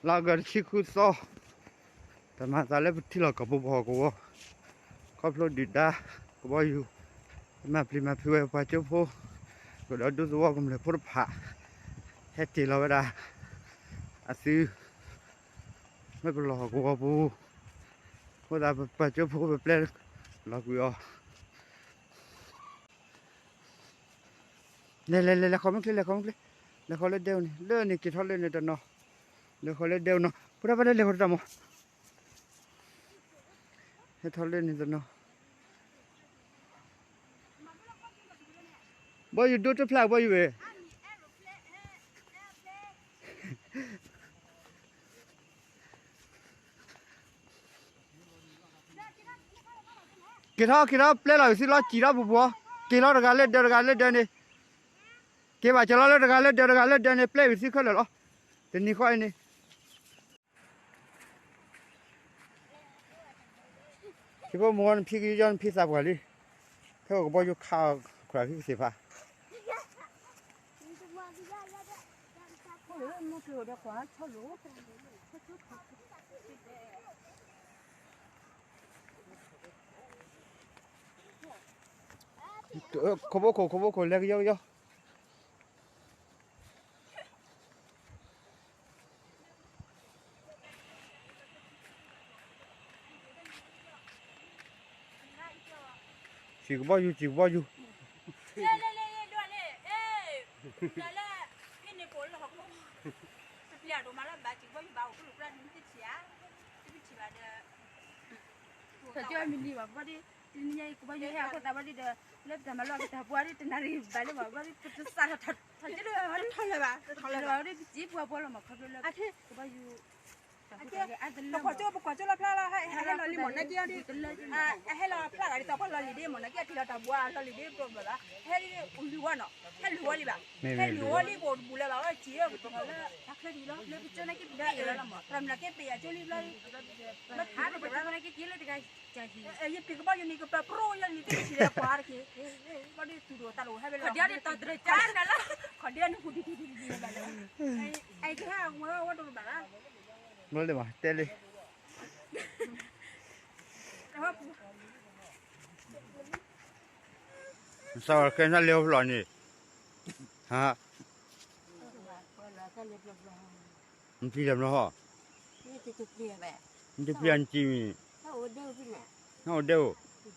လါအီကူးတဆံဃုသီ, တၢ်မၤသးလၢပထံလီၢ်ကီၢ်ပူၤပဟီၣ်ကဝီၤ, ခီဖျိဒုၣ်ဒါကဘီယူၤ မၤပျံၤမၤဖုးဝဲပှၤကၠိဖိ, ကဒီးဒူသဝီကမျၢၢ်ဖိတဖၣ် ဟဲတ့ၢ်လီၤဝဲဒၣ် အသုး လၢပလီၢ်ဟီၣ်ကဝီၤပူၤ, အဃိသတးပပှၤကၠိဖိပပျဲလီၤကွံာ်အီၤ လဲၤလဲၤလဲၤလဲၤဃီမ့ၢ်ချ့ လဲၤဃီမ့ၢ်ချ့, လဲၤဃီလၢဒဲအိၣ်န့ၣ် လၢန့ၣ်က့ၤထီၣ်လၢန့ၣ်တနီၤ, လဲၤဃီလၢဒဲအိၣ်နီၤ, ဖိဒၣ်ဘၣ်လၢလဲၤဃီတၢ်မး, ဟဲထီၣ်လၢန့ၣ်တနီၤ, ဘီယူၤဒိတဖျၢၣ်ဘီယူၤဝဲ က့ၤထီၣ်က့ၤထီၣ် ပျဲလီၤဝံၤသုလီၤ စံၣ်ထီၣ်ပူၤပူၤ, က့ၤလီၤတဂၤလၢဒၢးတဂၤလၢဒၢးန့ၣ်, က့ၤဘၣ်ကၠီလီၤလၢတဂၤလၢဒၢးတဂၤလၢဒၢးန့ၣ် ပျဲဝံၤသုခဲလၢာ်လီၤ, တနံၤဃီအံၤန့ၣ် ထံဖိမုၣ်ဂီၤနဖံကယီနဖံသးပှၢ်လံ, ခဲအိၣ်ကဘီယူၤခးအီၤ ခရၣ်ဖံကသ့ၣ်ဖး ခိၣ်ဘိခိၣ် ခိၣ်ဘိခိၣ် လဲၤကယီကယီ စံၣ်ကဘီယူၤ စံၣ်ကဘီယူၤ, တၢ်ကၠီမံၤလံဘၣ် ဘၣ်ဒီး တနံၤညါအံၤ ကဘီယူၤဟဲအဃိသတးဘၣ်ဒီး လၢပတၢ်မၤလိအကတၢၢ်ပှၤဒီး တနၢ်ရံၣ်ဘၣ်လၢဘၣ် ဘၣ်ဒီး ပတစးထီၣ်ထီၣ်က့လၢဘၣ် ပတထီၣ်လၢၤဘၣ် ပတထီၣ်လၢၤဘၣ် ပစံးပှၤပှၤလီၤမး ခီဖျိလၢ ကဘီယူၤ ပကွၢ်ကၠိ ပကွၢ်ကၠိလီၤဖျါလီၤ ဟဲလီၤလံမ့ၢ် နက့အီၤဒ် အဟဲလီၤဖျါဂၤဒ်သိးပှၤလီၤလံၤဒ့မ့ၢ် နက့အထံၣ်လီၤတၢ်ဘှါလီၤလံၤဒ့တဘၣ်ဘၣ် ဟဲလံၤဝဲနီၤ ဟဲလံၤဝဲလံဘၣ် ဟဲလံၤဝဲလံဘၣ်တဘူၣ်လၢၤဘၣ် ဝဲစံးဝဲပတထီၣ်လၢ တၢ်ချၢဒ်လီၤ လၢပကၠိန့ၣ်က့ပတဲလီၤမး တၢ်မနုၤက့ပ့ၤယၤကၠိလံဘျီ မ့ၢ်ထါတဘၣ် ယပံၤကဘီယူၤန့ၣ် ကပၢၤပြိယၤန့ၣ် တမ့ၢ်ထံၣ်လၢပှၤတက့ၢ် ဘၣ်ဒီးသူၣ်ဒိၣ်သးဒိၣ်ဟဲဝဲလီၤ ခီၣ်ဒ့န့ၣ် ဟူဒံဒံဒံဒံဘၣ်လၢ အဲကဟဲဝဲဝဲဒိၣ်ဘၣ်လၢ ဘၣ်လၢမး တဲလံ စးဝဲကဲနလဲၤဝဲဖျီၣ်န့ၣ် ဟါ နပျံၤတၢ်မနုၤဟီ နတပျံၤနစံးမံၤ နအိၣ်ဒဲအိၣ် န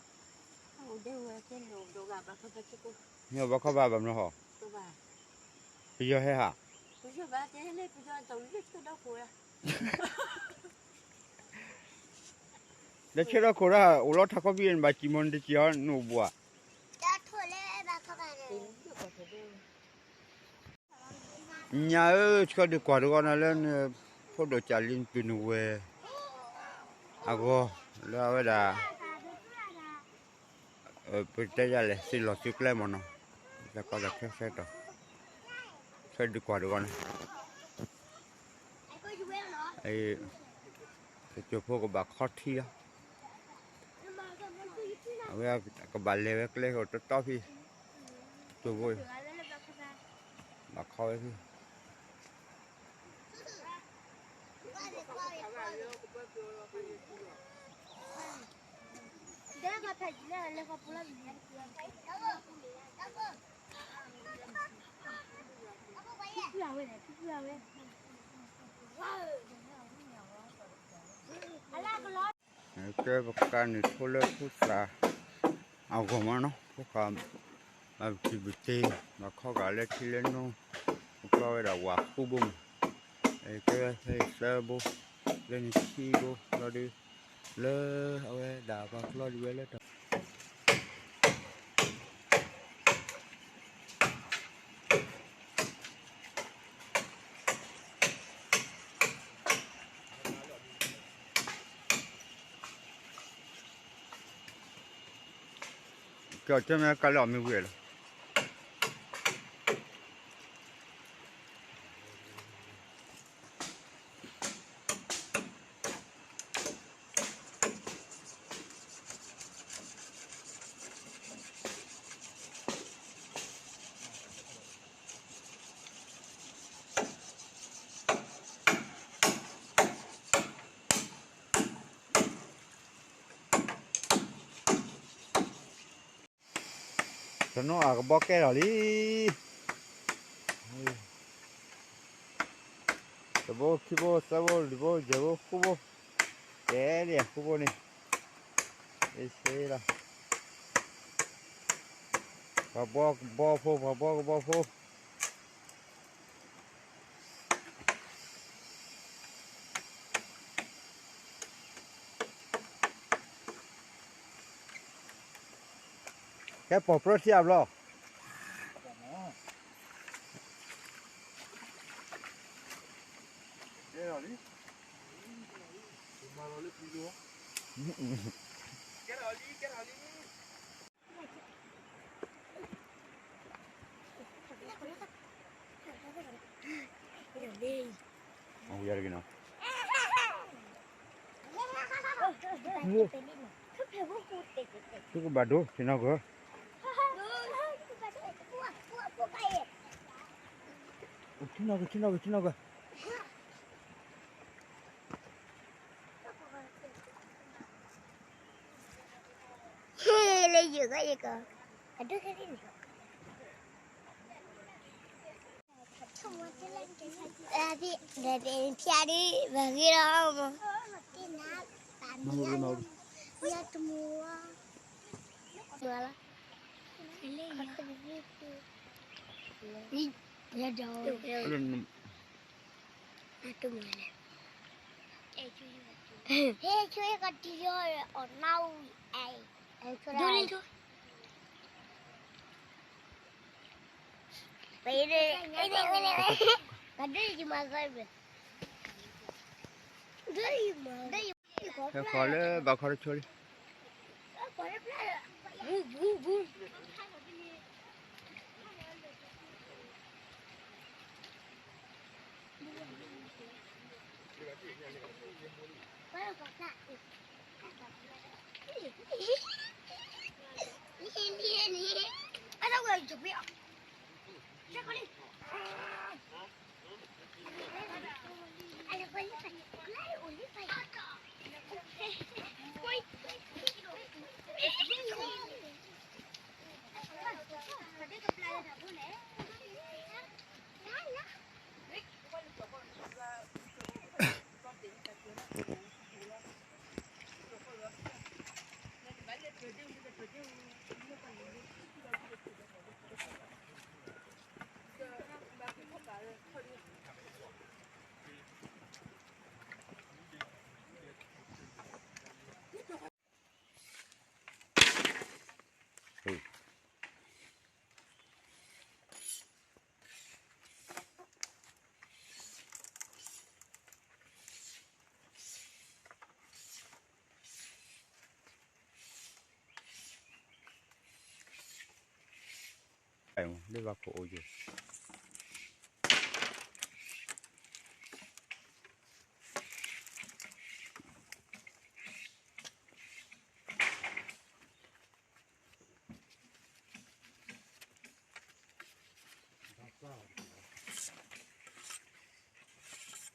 အိၣ်ဘၣ်ခီဘၣ်ဘၣ်မနုၤဟီ ပယီၤဟဲဟး လၢဆၢထီၣ်ခိၣ်ဒၣ် အိၣ်လီၤထးခီပံၤန့ၣ် ဘၣ်စံၣ်မီၤနတစံၣ်အီၤ နအိၣ်ဘှီၣ် ညါဧၢ ဆှၢဒုးကွၢ်တဂီၢ်နၤလၢနဖိဒိၣ်ကၢ်လံနပုၢ်နဝဲၢ်အဂီၢ် လၢအဝဲဒၣ် ပတဲယၤလဲၣ် သုးလီၢ်သုးကျဲမ့ၢ်နီၤ တၢ်ကီတၢ်ခဲဆၢကတီၢ် ဆှၢဒုးကွၢ်တဂီၢ်န့ၣ် ကၠိဖိကဘၣ်ခီထံလီၤ အဝဲကဘၣ်လဲၤဝဲကျဲကတီတီဖဲ ကၠိဖိ ဘၣ်ခီဝဲဖဲ ကဲပကးန့ၣ်ဖိလၢဖိသၣ်အဂီၢ်မးနီၤ ဖိဃာ် ဘၣ်ပထံၣ်ပတ့ ဘၣ်ခီဂာ်လၢထံလၢနိ ပကျီဝဲဒၣ်ဝၤဃုဘိမး ကဲဖဲသၢဘိ လၢန့ၣ်ခံဘိလီၤဒုး လၢအဝဲဒၣ်ပှၤကျီဒံးဝဲလၢတၢ် ကၠီၣ်တဲမ့ၢ်ကးလၢအီၣ်မ့ၢ်ဝံၤလီၤ. တနီၤအကဘီကဲထီၣ်လံ. တဘိ ခံဘိ သၢဘိ လွံၢ်ဘိ ယဲၢ်ဘိ ဃုဘိ, ကဲလံ ဃုဘိန့ၣ်, အ့ၣ် ဆ့လီၤ. ပှၤဘီကဘီဖိ ပှၤဘီကဘီဖိ. ကဲပိာ်ပြၢထံအဘျီ. အဝံၤယါတဂ့ၤနီၤ. သုကဘၣ်ဒိ ထံနီၣ်ကၢၢ်, ထံနီၣ်ကၢၢ် ထံနီၣ်ကၢၢ် ထံနီၣ်ကၢၢ်. ဟ့ၣ်လၢယိၤကီၢ်ယကီၢ်, အဒိခဲန့ၣ်, ဖျါဒ် ဘၣ်ဂ့ၤလီၤမး, မ့ၢ်တမူၤ, မၤလီၤ, ယဒီး တမူၤလဲၣ်, ဟဲဆိကတီၢ်အီၤနါဝံၤ, အဲ ဒိလံ, ဟဲဃီၤလၢဘၣ်ခီတဆိလံ. လၢဘၣ်ခိၣ်အိၣ်ယိာ်,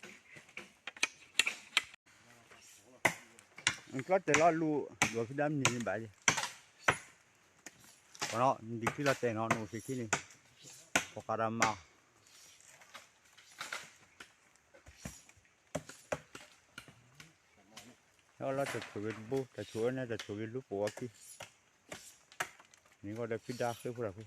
ကျီတဲာ်လီၤလူၤ ဒိးဖံးဒါမနုၤန့ၣ်ဘၣ်ယဲ, ပနီၤ နဒံးခံလီၤတဲာ်နီၤ နအိၣ်သ့ခံန့ၣ်, ပကးတၢ်မၤ ဟဲအီၣ်လီၤတၢ်ဆိၣ်ဂ့ၤတဘိ တၢ်ဆိၣ်အၢန့ၣ် တၢ်ဆိၣ်ဂ့ၤလူၤပိာ်အခံ, န့ၣ်ကီၢ်ဒီးဖံးဒါဃ့ဖိတၢ်ဖိ,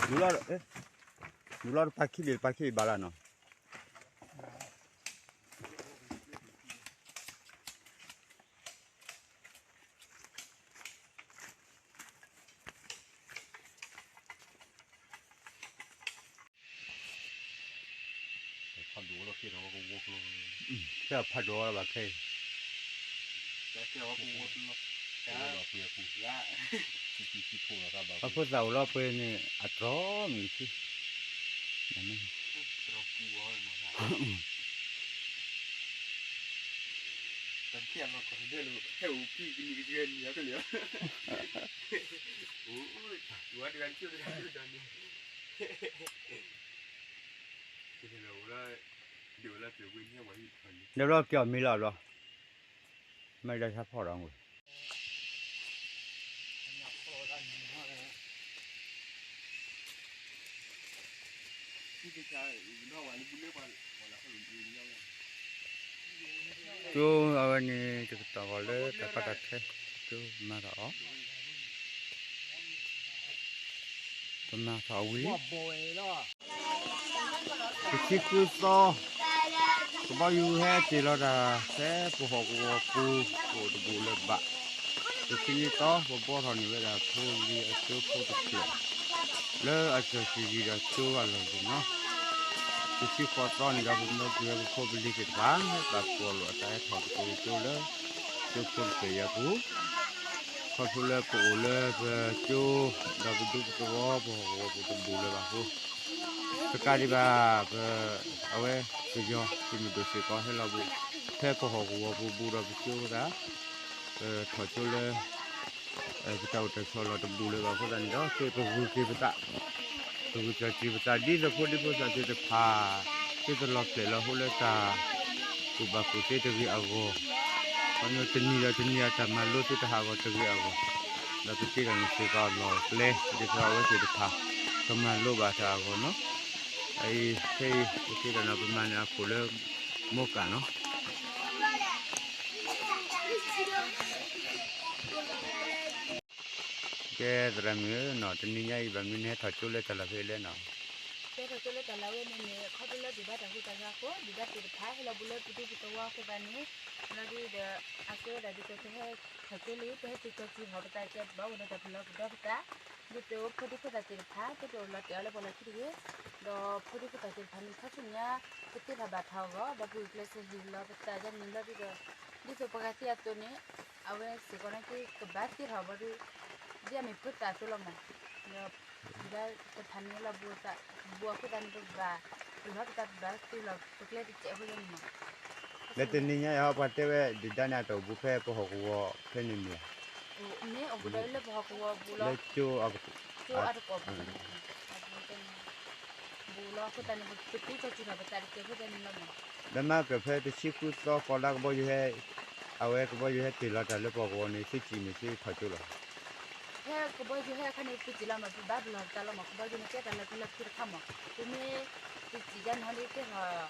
လူၤလီၤ, လူၤလီၤတပာ်ခံဘ့ၣ် တပာ်ခံဘ့ၣ်ဘၣ်လၢနီၤ. ဖးဒိၣ်လီၤက့ၤဒီးကဝီၤကျိ, ခဲဖးဒိၣ်လီၤဘၣ်ခဲအံၤ, ပှၤဖိသၣ်အိၣ်လီၤပှဲၤန့ၣ် အတြီမုၢ်ဆူ, တၢ်လီၤ ဒီးဘျီက့ၤအီၤမံလီၤဘျီ, မ့ၢ်ဒီးဆါဖီၣ်ဒီးဝဲ ကၠိအဝဲန့ၣ် တကတီၢ်ဃီလၢတၢ်ကီတၢ်ခဲ ကၠိမၤထီၣ်အီၤ, ကမၤထီၣ်အဝံၤ တဆံဃုသီ, ကဘီယူၤဟဲတ့ၢ်လီၤတၢ် ဖဲပဟီၣ်ကဝီၤပူၤ ပအိၣ်တဘူၣ်လၢၤဘၣ်, တဆံနွံသီ ပဘှီထီၣ်န့ၢ်ဝဲဒၣ်ဖိလံၤအကၠိဖိတဖျၢၣ် လၢအစီၤဆံဂံၤဒီးကၠိအလီၢ်လံၤနီၤ, တဆံဃိးသီန့ၣ်ဒီး ပမၢပှဲၤဝဲပဖိပလံၤသ့ၣ်တဖၣ် ဟဲပာ်ဖှိၣ်လိာ်အသးဟဲထီၣ်က့ၤကၠိလၢ ကၠိဖိတဖျၢၣ်အံၤအပူၤ, ခီဖျိလၢပအိၣ်လၢပကၠိ ဒီးပဒူပသဝီ ပဟီၣ်ကဝီၤပူၤတဘူၣ်လၢၤဘၣ်အဃိ တကးဒံးဘၣ် ပ အဝဲပယီၤသုးမုၢ်ဒိၣ်စ့ၢ်ကီးဟဲလီၤဘူး ဖဲပဟီၣ်ကဝီၤပူၤဘူးဒီးပကၠိအဃိသတး ပထီၣ်ကၠိလၢ ပတၢ်အိၣ်တၢ်ဆိးလီၢ်တဘူၣ်လၢၤဘၣ်အဃိသတးန့ၣ်ဒီး က့ၤပဂုာ်က့ၤပသး ပဂုာ်က့ၤပသး ဒ်သိးဖိဒံဖိသၣ်သ့ၣ်တဖၣ် သုတလီၤဖျဲၣ်လီၤဟိလၢတၢ်ကူၣ်ဘၣ်ကူၣ်သ့တဂ့ၤအဂီၢ်, ခီဖျိတနံၤဒီးတနံၤအတၢ်မၤလိသုတဟးဂီၤတဂ့ၤအဂီၢ်, ဒီးပတ့ထီၣ်န့ၢ်စ့ၢ်ကီးအလီၢ်အကျဲ ဒ်သိးအဝဲသ့ၣ်တဖၣ် ကမၤလိဘၣ်တၢ်အဂီၢ်နီၤ, အအံၤ ခဲအံၤ ပတ့ထီၣ်န့ၢ် ပမၤန့ၢ်အခိၣ်လၢ မိကၣ်နီၤ ကဲ သရၣ်မုၣ်ဧၢနီၤ, တနံၤညါအံၤ ဘၣ်မနုၤနဟဲထီၣ်ကၠိလၢတၢ်လီၢ်ဖဲအံၤလဲၣ်နီၤ. ကဲထီၣ်ကၠိလၢတၢ်လီၢ်ဝဲန့ၣ်န့ၣ် ခီဖျိလၢဒုၣ်ဒါတၢ်ဟူးတၢ်ဂဲၤအဃိ ဒုၣ်ဒါသ့ၣ်တဖၣ်ဟဲလီၤဘူးလၢပဒူပသဝီအဃိသတးန့ၣ် လီၤဒုဒီး အကဲဝဲဒၣ်ဒ်သိးပဟဲထီၣ်ကၠိလံ ပဟဲက့ၤကၠီၤကံၤဟီၣ်ပသးကဲဘၣ်အိၣ်ဒီးတၢ်ပလီၢ်ပဒီပသး ဒ်သိးဖိဒံဖိသၣ်သ့ၣ်တဖၣ် တအိၣ်လီၤတဲာ်အီၤလၢပှၤလီၢ်ခံတဂ့ၤ, ဒီးဖိဒံဖိသၣ်သ့ၣ်တဖၣ်န့ၣ် ခါဆူညါ ပသ့ထီၣ်ဘၣ်ထီၣ်အဂီၢ် ဒီးပဂုာ်ကျဲးစၢးလံာ်လီၤပသးယါန့ၣ်လီၤဒုဒီး ဒ်သိးပှၤဂၤသ့အသိးန့ၣ် အဝဲစ့ၢ်ကီးန့ၣ်က့ ကဘၣ်သ့ထီၣ်ဘၣ်ဒီး ဒ်အမ့ၢ်ဖိသၣ်အသိးလီၤမး, ဒီးဒုၣ်ဒါတဖၣ်န့ၣ်လီၤဘူးအသး ဘူးအဃိသတးန့ၣ် ပဘၣ် ပလီၢ်ပသး ပဘၣ်သ့လီၤပကျဲတစဲးအဃိသတးန့ၣ်မး, လၢတနံၤညါအံၤ ပှၤတဲဝဲဒုၣ်ဒါန့ၣ် အတအိၣ်ဘူးဖဲပဟီၣ်ကဝီၤဖဲန့ၣ်မ့ၢ်ဧါ, မ့ၢ်အိၣ်ဘူးဒီးလၢပဟီၣ်ကဝီၤဘူးလီၤ, လၢကၠိအကပူၤ ကၠိအတကိးပူၤ ဘူးလီၤအဃိသတးန့ၣ် ပသ့ကၠီၤကံၤထီၣ်ပသးတစဲးအဃိသတးန့ၣ်လီၤမး, ဒီးမ့ၢ်ကဖဲတဆံဃုသီကီးလၢကဘီယူၤဟဲ အဝဲကဘီယူၤဟဲတ့ၢ်လီၤတၢ်လၢပဟီၣ်ကဝီၤန့ၣ် သုစံးမ့ၢ်သုထီၣ်ကၠိလီၤ. ဖဲကဘီယူၤဟဲအခါန့ၣ် သုစံးလီၤမး ပဘၣ်ပလီၢ်ပသးလီၤမး ကဘီယူၤန့ၣ် ကဲတၢ်လၢပလီၢ်ခံတခါမး, ပမ့ၢ် သုစံးယါန့ၣ်ဟီဒ်ကဲထီၣ်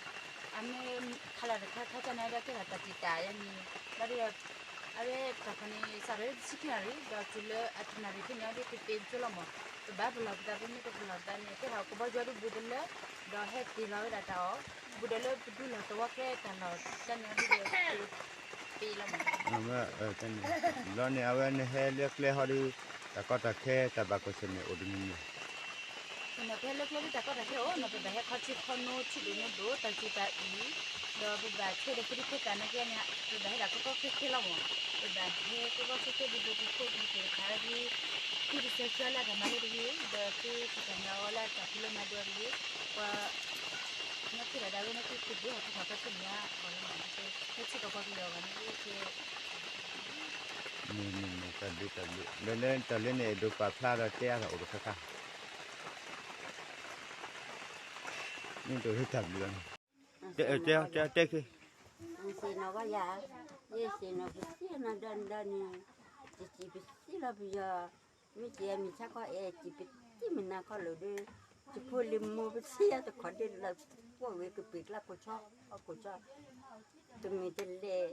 အမ့ၢ်ခါလီၤတခါခါကန့ၣ်ဒီး ကဲထီၣ်တၢ်တံာ်တာ်ယါန့ၣ် ဘၣ်ဒီး အဝဲတၢ်ခီန့ၣ် စးထီၣ်လၢတဆံခံနၣ်ရံၣ် ဒီးတုၤလၢအတနၣ်ရံၣ်ဖဲန့ၣ်ဒီး ပသ့ကၠိလီၤမး, ပဘၣ်ပလီၢ်ပသး ပမ့ၢ်တပလီၢ်ပသးန့ၣ် ကဲထီၣ်ကဘီယူၤဒုဘူးတလၢ ဒီးဟဲတ့ၢ်လီၤဝဲဒၣ်တၢ်အီၣ် ဘူးဒီးလၢပဒူလီၢ်သဝီကျဲတၢ်လီၢ်တၢ်န့ၣ်ဟီဒ်ဒီး ပ့ၤလီၤမး, ဘျီန့ၣ် အဝဲနဟဲလၢကျဲဟီဒု တၢ်ကီတၢ်ခဲတၢ်ဘၣ်ကီၢ်ဆၢၣ်မဲာ်အိၣ်တမံၤမံၤ ပဟဲလၢကျဲဒ်တၢ်ကီတၢ်ခဲအိၣ်နီၤ ပဘၣ်ဟဲခီဆ့ခီနိ ထံဒိၣ်နိဒိၣ် တၢ်စူၢ်တၢ်အံၤ ဒီးပဘၣ်ဆဲးဒီးဖိဒံဖိသၣ်နာ်က့န့ၣ် ပဘၣ်ဟဲဒၣ်ကီကီခဲခဲလီၤမး, ပဘၣ်ဟဲကီကီခဲခဲဒ်သိးပဖိပလံၤသ့ၣ်တဖၣ်ဒ် သုတစၢၤဆၢလၢတၢ်မၤလိတဂ့ၤ ဒီးသုတၢ်မၤအီၤလၢတၢ်ဖံးလိမၤဒိးတဂ့ၤ, ပှၤ နက့ဒၣ်ဒၣ်ဝဲနက့ၤကဒုးဟီၣ်ခိၣ်ဖးကီၢ်ဆၢၣ်မဲာ်အီၤလီၤမး, နထံၣ်ကီၢ်ပှၤကညီအဂီၢ်န့ၣ်က့ မ့ၢ်မ့ၢ်မ့ၢ် တၢ်ဘျုးတၢ်ဘျုး လၢလၢတၢ်လၢန့ၣ် အဲၣ်ဒိးပာ်ဖျါဒီးတဲအါထီၣ်အိၣ်တခါခါ, မ့ၢ်ဒိးလၢတၢ်ဘျုးလီၤန့ၣ်, တဲတဲတဲခဲ, စ့ၣ်နီၤဝဲယၤ, ယစ့ၣ်နီၤပစံးနၤဒီနံၤဒီနံၤ, ယစံးပစံးလီၤပယီၤ, မ့ၢ်စံးအမံၤဆါခီအဲၣ်စံးပစံးမုၢ်နၤခီလိာ်ဒီး, ယဖိလံၤမိၢ်ပစံးယၤတခီဒ်လၢ ပှၤဝဲကပံာ်ကျါကိးဆီ, အီကိးဆီ တမ့ၢ်တလဲၣ်,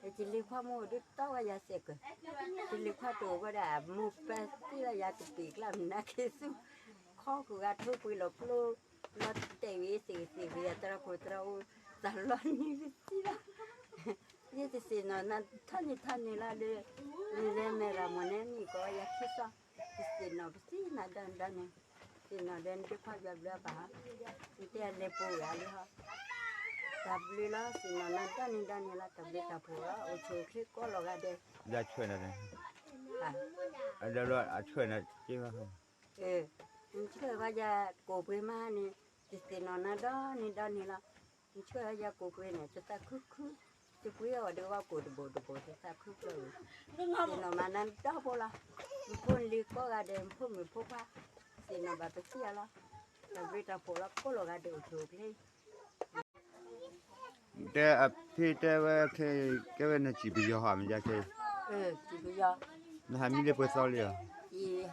ယလံၤခွါမ့ၢ်အိၣ်ဒုးတီဝဲယၤစဲးကၢၢ်, ယလံၤခွါတအိၣ်ဝဲဒၣ် မိၢ်ပၢ်သံလၢယၤတပံာ်ကျါမနုၤက့ၤဆူ, ခီကဂၤထိပှ့ၤလီၤကျိ, လီၤတဲာ်ဝံၤစ့ၢ်ကီးစ့ၢ်ကီး ယတရၢခိၣ်တရၢအူ, သးလီနံၤပစံးလီၤ, ယတစ့ၣ်နီၤနၤထီၣ်န့ၣ်ထီၣ်န့ၣ်လီၤဒီး, နလဲၤမဲာ်ရၤမုၣ်န့ၣ် မ့ၢ်ကီးဝဲယၤခံစီ, ယစ့ၣ်နီၤပစံးနၤဒီနံၤဒီနံၤ, စ့ၣ်နီၤဒီးနဒုးခွါယွၤဘျုးအါဘၣ်, နတဲလဲၤပူၤဂၤလံဟီ, တၢ်ဘျုးလီၤ စ့ၣ်နီၤနၤဒီနံၤဒီနံၤလီၤ တၢ်ဘျုးတၢ်ဖှိၣ်လီၤ အိၣ်ဆူၣ်အိၣ်ချ့ကိးလီၤဂာ်ဒဲး, ယဆဲးနၤ, အဒလီအဆဲးနၤက့ဘၣ်, နဆဲးဝဲယၤကိးပှ့ၤမးန့ၣ်, ယစ့ၣ်နီၤနၤဒီနံၤဒီနံၤလီၤ, နဆဲးဝဲယၤကိးပှ့ၤန့ၣ် တသးခုခု, တပှ့ၤအီၣ်ဒီးဝဲကိးတဘိးတဘိးတသးခုခု, စ့ၣ်နီၤမၤနၤဒီဖိလီၤ, နဖိနလံၤကိးဂၤဒဲး နဖိမုၣ်ဖိခွါ, စ့ၣ်နီၤဘၣ်ပစံးယၤလီၤ, တၢ်ဘျုးတၢ်ဖှိၣ်လီၤကိးလီၤဂာ်ဒဲးအိၣ်ဆူၣ်အိၣ်ချ့ တဲအဖ့တဲဝဲခဲ ကဲဝဲနစံးပယီၤဟီမ့ၢ်ယါခဲ, နဟးမံလၢပှဲၤသီလံဧါ,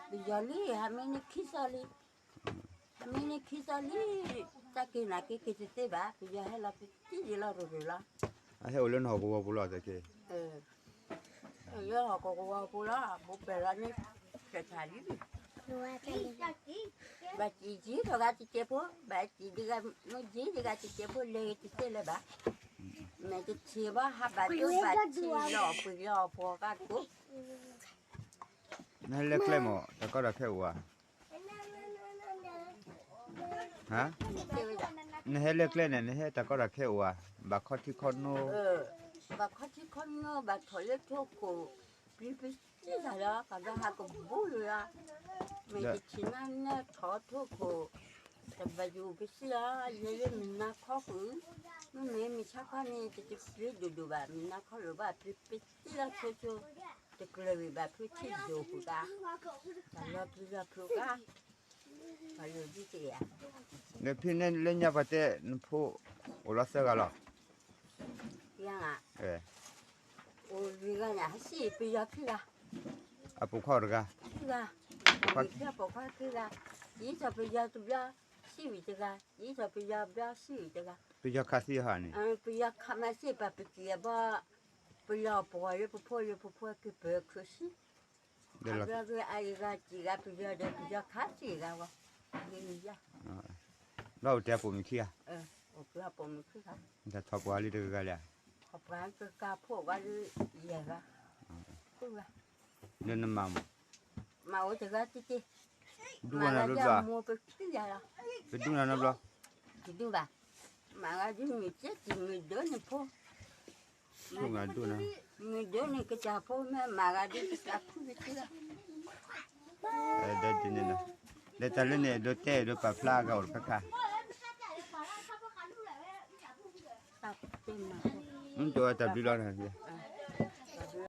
ပယီၤလံ ဟးမံန့ၢ်ခံသီလံ, ဟးမံန့ၢ်ခံသီလံ, တၢ်က့ၤနၤက့ၤက့ၤတသ့ဘၣ် ပယီၤဟဲလီၤပတံၢ်ဒံးလီၤရူၤရူၤလီၤ, အဟဲအိၣ်လၢနဟီၣ်ကဝီၤပူၤလီၤတက့ၢ် လၢဟီၣ်ကဝီၤပူၤလီၤ ဘူးပဲာ်လီၤန့ၣ်, ကထးလံ, ဘၣ်စံးကံတဂၤတစဲးဖိ ဘၣ်စံးဒဂၤ မ့ၢ်ကံတဂၤတစဲးဖိလဲၤတသ့လၢၤဘၣ်, မ့ၢ်တထံၣ်ဘၣ်ဟးဘၣ်ဒိဘၣ်ထံလီၤပှ့ၤလီၤပှီၤကါကိး နဟဲလၢကျဲမး တၢ်ကီတၢ်ခဲအိၣ်ဧါ, နဟဲလၢကျဲန့ၣ် နဟဲတၢ်ကီတၢ်ခဲအိၣ်ဧါ, ဘၣ်ခီထံခီနိ, ဘၣ်ခီထံခီနိ ဘၣ်ထီၣ်လၢထိၣ်ခိၣ်, ပျံၤပစံၣ်တၢ်လီၤ ကဘၣ်ဟးကဘူၣ်လၢၤလီၤ, မ့ၢ်တထံၣ်နၤနထီၣ်ထိၣ်ခိၣ်, တဘၣ်ယိၣ်ပစံၣ်လီၤ ယဲလၢမုၢ်နၤခီဃုာ်, မ့မ့ၢ်မုၢ်ဆါခီန့ၣ် တတပျံၤဒိၣ်ဒိၣ်ဘၣ် မုၢ်နၤခီလိာ်ဘၣ်ပျံၤပစံၣ်လီၤဆိဆိ, တကျၢၤဝံၤဘၣ်ဖုထံၣ်ဒိၣ်ဃုာ်ကါ, တၢ်လီၤပျံၤလီၤဖျိးကါ, ပှၤယိၣ်ဒ်တဂ့ၤဧါ, လၢဖဲန့ၣ်လၢညါပှၤတဲနဖိအိၣ်လီၤသၢဂၤလီၤ, ယါ, အိၣ်လွံၢ်ဂၤန့ၣ် ဟဲစံၣ်ပယီၤခံဂၤ, အပိာ်ခွါတဂၤ, ခံဂၤ, ပိာ်ခွါခံဂၤ, ယံၤထီၣ်ပယီၤတဘျီ, စံၣ်ဝံၤတဂၤ, ယံၤထီၣ်ပယီၤဘျီစံၣ်ဝံၤတဂၤ, ပယီၤခးသံဟီန့ၣ်, ပယီၤခးမၤစ့ၢ်ပှၤပစံၣ်အဘီ, ပယီၤပှီၢ်လၢပဖိလၢပဖိက့ၤပၢၤခုးစံၣ် အဘျီဒုးအအံၤဂၤစံၣ်ဂၤပယီၤဒီးပယီၤခးစံၣ်ဂၤဝဲ, ယဲန့ၣ်ယါ, ဘျီအိၣ်တဲအပိာ်မုၣ်ခံဂၤ, အိၣ်ပိာ်မုၣ်ခံဂၤ, ထီၣ်ပှၤလံတဂၤဂၤလံ, ထီၣ်ပှၤတဂၤဖိဝဲလံယဲၢ်ဂၤ, ဃုဂၤ, လၢနမၤမး, မၤအိၣ်တဂၤတက့ၢ်, ဒူဝဲနၤဘျီဘျီ, မိၢ်ပသံယၤလီၤ, ပဒူနၤနီတဘျီ, တဒူဘၣ်, မၤဂၤဒ်မုၢ်ကဲကံၤမုၢ်ဒိၣ်န့ၣ်ဖိ မုၢ်ဒိၣ်န့ၣ်ကစၢ်ဖိမ့ၢ်မၤဂၤဒ်ကစၢ်ဖုကစၢ်, ဒီးဒ်န့ၣ်လီၤ, ဒီးတၢ်လၢန့ၣ် ဒိးတဲအံၤဒိးပာ်ဖျါအဂၤအိၣ်တခါခါ, မ့ၢ်တအိၣ်တၢ်ဘျုးလီၤ,